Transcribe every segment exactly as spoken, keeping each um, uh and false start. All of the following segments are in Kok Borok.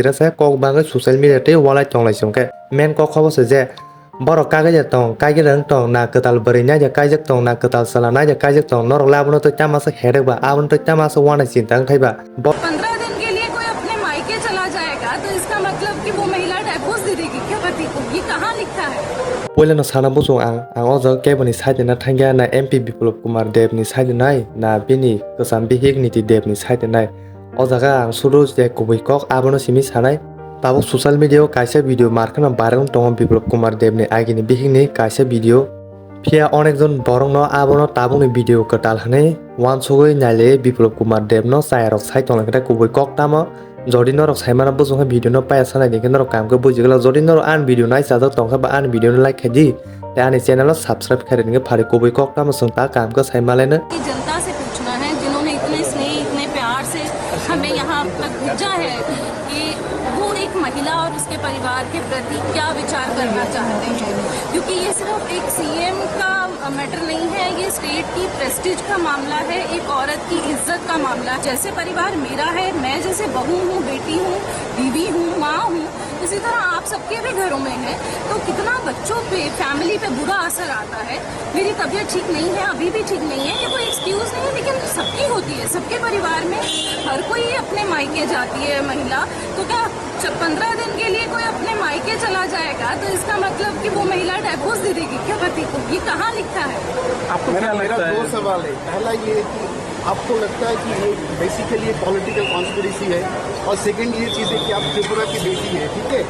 Sira se kok bagwi social media tei walai tonglai se hwnkhe main kok khe bo se je borok kagwi ya tong, kagwi rwng tong, na kwtal bwrwi nai ya kaijak tong, na kwtal chwla nai ya kaijak tong, norok le abono tei tamo se headache ba, abono tei tamo se uanai chinta wngthai ba. Bo- पन्द्रह दिन के लिए कोई अपने मायके चला जाएगा तो इसका मतलब कि वो महिला डाइवोर्स दे देगी क्या पति को? ये कहाँ लिखा है? Puilano sana buchung ang, ang o jaga keboni side na thangya, na M P Biplop Kumar Deb ni side nai, na bini kwcham bihik Niti Deb ni side nai. O jaga ang suru je kubui kok abono simi sanai. Tabuk social media o kaisa video markheno viral wng tongo Biplop Kumar Deb ni agini bihik ni kaisa video. Phiya onekjon borokno abono tabukni video kwtal hwnwi uansugwi nailaiwi Biplop Kumar Debno chayarok sai tonglaikhe kubui kok tamo. Jodi norok saimano bujong khe video no paya sanai di khe norok kaham khe bujigwlak. Jodi norok ani video no ai chajak tong khe ba ani video no like khai di tei ani channel o subscribe khai di hwnkhe phari kubui kok tamo chwng ta kaham khe sai malaino. कि जनता से पूछना है, जिन्होंने इतने स्नेह, इतने प्यार से हमें यहाँ तक भेजा है, कि वो एक महिला और उसके परिवार के प्रति क्या विचार करना चाहते हैं, क्योंकि ये सिर्फ एक सीएम का मैटर नहीं है, ये स्टेट की प्रेस्टीज का मामला है, एक औरत की इज्जत का मामला है। जैसे परिवार मेरा है, मैं जैसे बहू हूँ, बेटी हूँ, बीवी हूँ, माँ हूँ, उसी तरह आप सबके भी घरों में है। तो कितना बच्चों पे, फैमिली पे बुरा असर आता है। मेरी तबीयत ठीक नहीं है, अभी भी ठीक नहीं है, ये कोई एक्सक्यूज नहीं है, लेकिन सबकी होती है, सबके परिवार में हर कोई अपने मायके जाती है महिला। तो क्या जब पन्द्रह दिन के लिए कोई अपने मायके चला जाएगा तो इसका मतलब कि वो महिला डाइवोर्स दे देगी क्या पति को? ये कहाँ लिखा है? आपको मेरा क्या मेरा लगता दो है? सवाल है। पहला ये कि आपको लगता है कि ये बेसिकली पॉलिटिकल कॉन्स्पिरेसी है, और सेकंड ये चीज़ है कि आप त्रिपुरा की बेटी है, ठीक है?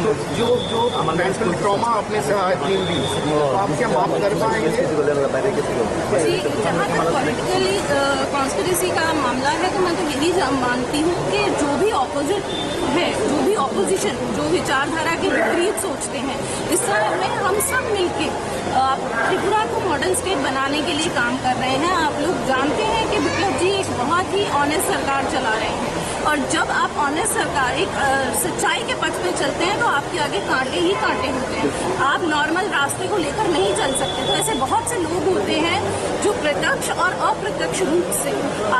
तो जो जो मेंटल ट्रॉमा आपने सहा इतनी भी, तो आप क्या माफ कर पाएंगे? जी, जहाँ तक पॉलिटिकली कॉन्स्पिरेसी का मामला है तो मैं तो यही जा- मानती हूँ कि जो भी अपोजिट है, जो भी अपोजिशन, जो विचारधारा के विपरीत सोचते हैं, इस समय हम सब मिलके, अ, त्रिपुरा को मॉडर्न स्टेट बनाने के लिए काम कर रहे हैं। आप लोग जानते हैं कि विप्लव जी एक बहुत ही ऑनेस्ट सरकार चला रहे हैं, और जब आप ऑनेस्ट सरकार, एक, अ, सच्चाई के पथ पे चलते हैं तो आपके आगे कांटे ही कांटे होते हैं। आप नॉर्मल रास्ते को लेकर नहीं चल सकते। तो ऐसे बहुत से लोग होते हैं जो प्रत्यक्ष और अप्रत्यक्ष रूप से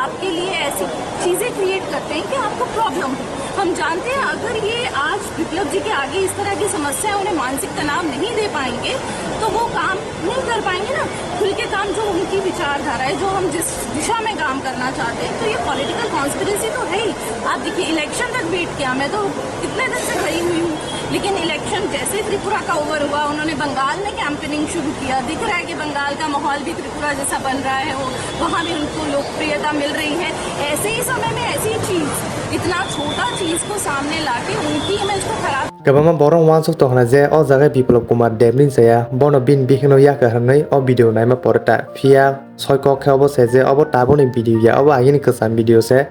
आपके लिए ऐसी चीजें क्रिएट करते हैं कि आपको प्रॉब्लम हो। हम जानते हैं, अगर ये आज विप्लव जी के आगे इस तरह की समस्या है, उन्हें मानसिक तनाव नहीं दे पाएंगे, तो वो काम नहीं कर पाएंगे ना। खुल के काम, जो उनकी विचारधारा है, जो हम जिस दिशा में काम करना चाहते हैं, तो ये पॉलिटिकल कॉन्स्पिरेसी तो है ही। आप देखिए, इलेक्शन तक वेट किया, मैं तो कितने दिन से खड़ी हुई हूँ, लेकिन इलेक्शन जैसे ही त्रिपुरा का ओवर हुआ, उन्होंने बंगाल में कैंपेनिंग शुरू किया। दिख रहा है कि बंगाल का माहौल भी त्रिपुरा जैसा बन रहा है, वो, वहाँ भी उनको लोकप्रियता मिल रही है। ऐसे ही समय में ऐसी चीज, इतना छोटा चीज को सामने लाके उनकी इमेज को खराब Kwbangma borok uansuk tongkha je o jaga Biplop Kumar Debni chaya, bono bini bihikno yakha hwnwi o video naima pore ta. Phiya soi kok khe obo se je obo tabukni video ya, obo agini kwcham video se.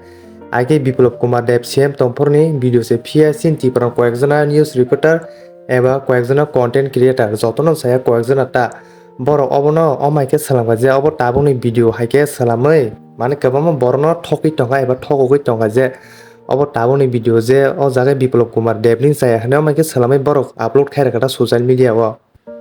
Age Biplop Kumar Deb C M tongphurni video se, phiya chini Tiprani koyekjona news reporter eba koyekjona content creator, jotono saya koyekjona ta. Borok obono omai khe swlamkha je obo tabukni video hai khe swlamwi, mane kwbangma borokno thokwi tongkha eba thokogwi tongkha je obo tabukni video je o jaga Biplop Kumar Debni chaya hwnwi omai khe swlamwi borok upload khai rwkha ta social media o.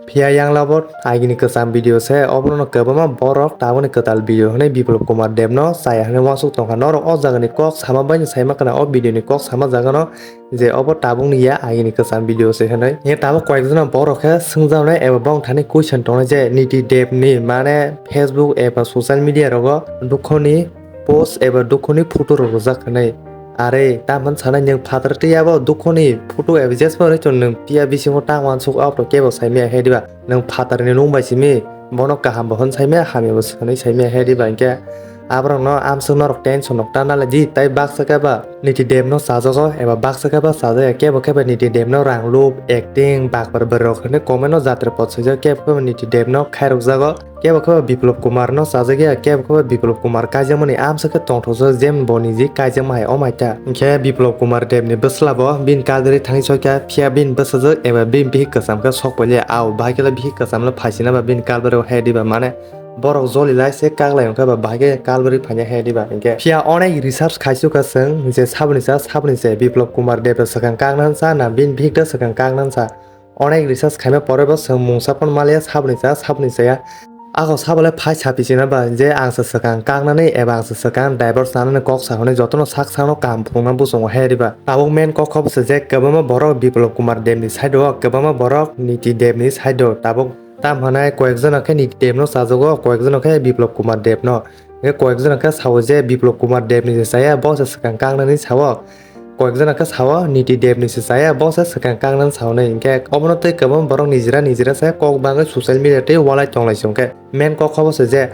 Phiya yang labo agini kwcham video se, obono kwbangma borok tabukni kwtal video hwnwi Biplop Kumar Debno chaya hwnwi uansuk tongkha. Norok o jagani kok sama baino saima khna, o video ni kok sama jagano je obo tabukni ya agini kwcham video se hwnwi. Hinkhe tabuk koyekjona borok khe swngjaknai eba bongthani question tongnai je Niti Debni mane Facebook eba social media rogo dukhoni post eba dukhoni photo rok rijak hwnwi. Are, tamhan sanai nwng phatar twi abo dukhoni photo eba jesma rwchon nwng phiya bisingo tang uansuk auto kebo saimaya he diba? Nwng phatarni nung bai simi, bono kaham bo hwn saimaya, hamya bo hwnwi saimaya he diba? Hinkhe aborokno amswk norok tension rok ta nalai di, tai baksa khe ba Niti Debno chajago eba baksa khe ba chajaya, kebo khe ba Niti Debno rang lup, acting, bakpar bwrwirok hwnwi comment o jatra pot swijak, kebo khe ba Niti Debno khairokjago. Kebo khe Biplop Kumar no chajak ya, kebo khe Biplop Kumar kaijakmani amsa khe tongthokjak, jemon bo niji kaijakma hai omai ta. Hinkhe Biplop Kumar Deb ni bwsla bo bini kalbari thangwi soi kha, phiya bini bwsajwk eba bini bihik kwcham khe sok pailiya. Ao bahai khe bihik kwcham le phaisina ba bini kalbari o he diba, mane borok joli lai se kaklai hwnkhe ba bahai khe kalbari phanya he diba. Hinkhe phiya onek research khaisuk kha chwng je saboni cha saboni se Biplop Kumar Deb swkang kakna hwnsa na bini bihik da swkang kakna hwnsa. Onek research khaima pore bo chwng mungsa phano maliya, saboni cha saboni chaya. Ako sabalai phai sapi sina ba je ang se swkang kaknani eba ang se swkang divorce nanani kok sa hwnwi jotono sak sakno kaham phunukna bosongo he riba. Tabuk main kok kho bwse je kwbangma borok Biplab Kumar Debni side o, kwbangma borok Niti Debni side o. Tabuk tam hwnai koyekjono khe Niti Debno chajago, koyekjono khe Biplab Kumar Debno. Hwnkhe koyekjono khe sao je Biplab Kumar Debni se chaya, bo se swkang kaknani sao. Koyekjono khe sao Niti Debni se chaya, bo se swkang kaknani saonai. Hwnkhe obono tei kwbangma borok nijera nijera se kok bangwi social media tei walai tonglai se hwnkhe. Main kok kho bwse je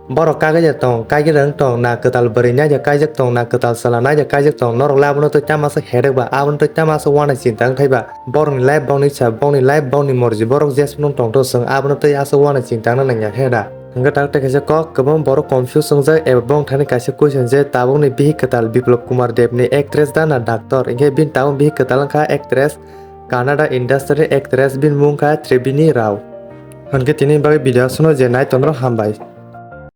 borok kagwi ya tong, kagwi rwng tong, na kwtal bwrwi nai ya kaijak tong, na kwtal chwla nai ya kaijak tong, norok le abono tei tamo aswk headache ba, abono tei tamo aswk uanai chinta wngthai ba, borokni life bokni sa, bokni life bokni morji, borok jeswk nung tongtho chwng abono tei aswk uanai chinta wngna nangya he da. Hwnkhe tak tei kaisa kok, kwbang borok confuse wngjak eba bongthani kaisa question je tabukni bihik kwtal Biplab Kumar Debni actress da na doctor, hwnkhe bini tabuk bihik kwtal wngkha actress, Kannada industry actress, bini mung kha Tribini Rao. Hwnkhe tini bagwi video aswkno je nai tonrok hambai.